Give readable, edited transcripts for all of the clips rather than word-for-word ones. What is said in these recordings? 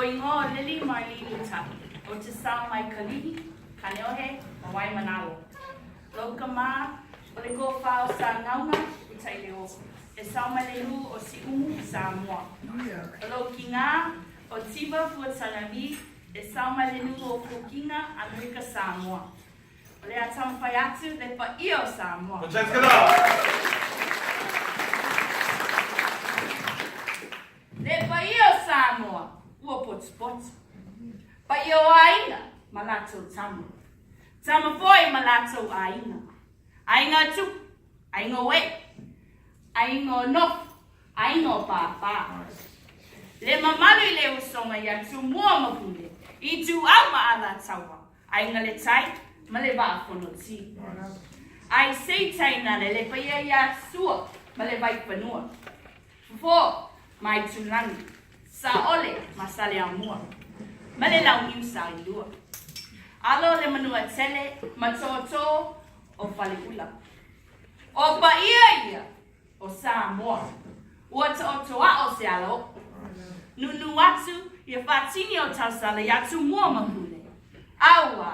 Lou igoa o Lily Marlene Utahi, ou te sao mai Kalihi, Kaneohe, ma Waimanalo. Lou kama, o le kōwhā o Sagauga, Utaileuo, e sao mai le nuu o Siumu, Samoa. O lou kingā, o Tiva Fuatagavi, e sao mai le nuu o Fukiga, Amerika Samoa. O le a taumafai atu le paia o Samoa. Le paia o Samoa ua potupotu. Paia o aiga ma latou tama. Tama foi ma latou aiga. Aiga o Tupu, aiga o Ei, aiga o Nofo, aiga o Pāpā. Le mamalu i le usoga ia Tumua ma Pule, Ituau ma Alataua, Aiga le Tai ma le Vaa Fonoti. Ai sei tainane le paia ia Sua ma le Vaifanua. Fofo ma Aitulagi, Saole ma Saleaaumua, ma le Launiu Sailua. Alo le Manuatele ma Tōtō o Faleula. O paia ia o Samoa, ua taoto ao se ala oʻu. Nūnū atu ia faatini o tausala iā Tumua ma Pule, auā,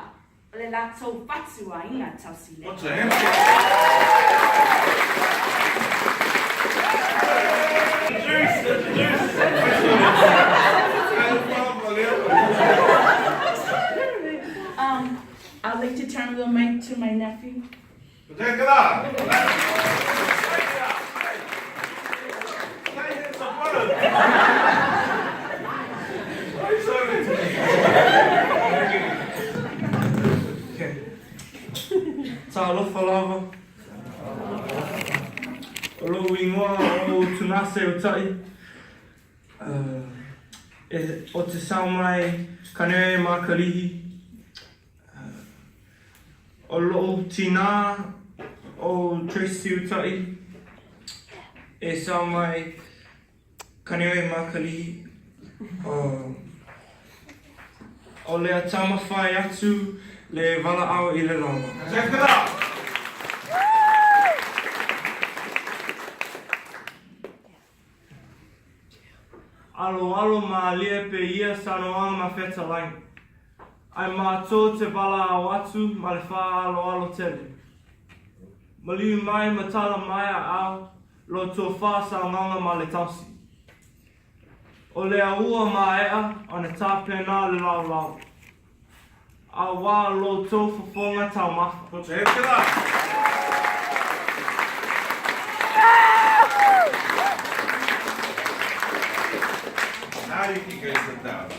o le latou fatu aiga tausilena. I'd like to turn the mic to my nephew. Talofa lava. O lou ingoa o Tunase Uta'i. O te sao mai Kaneohe ma Kalihi. O lou tinā o Tracy Uta'i e sao mai Kaneohe ma Kalihi. O lea tamawhai atu le valaau i le lama. Check it out! Aloalo mālie pe ia sanoaga ma fetalaiga. Ai matou te valaau atu ma le faaaloalo tele. Maliu mai ma tala mai a ao lo tou faasaogaga ma le tausi. O lea ua maea ona tapena le laolao. Auā lo tou fofoga taumafa. Put your hands together. Now you can go sit down.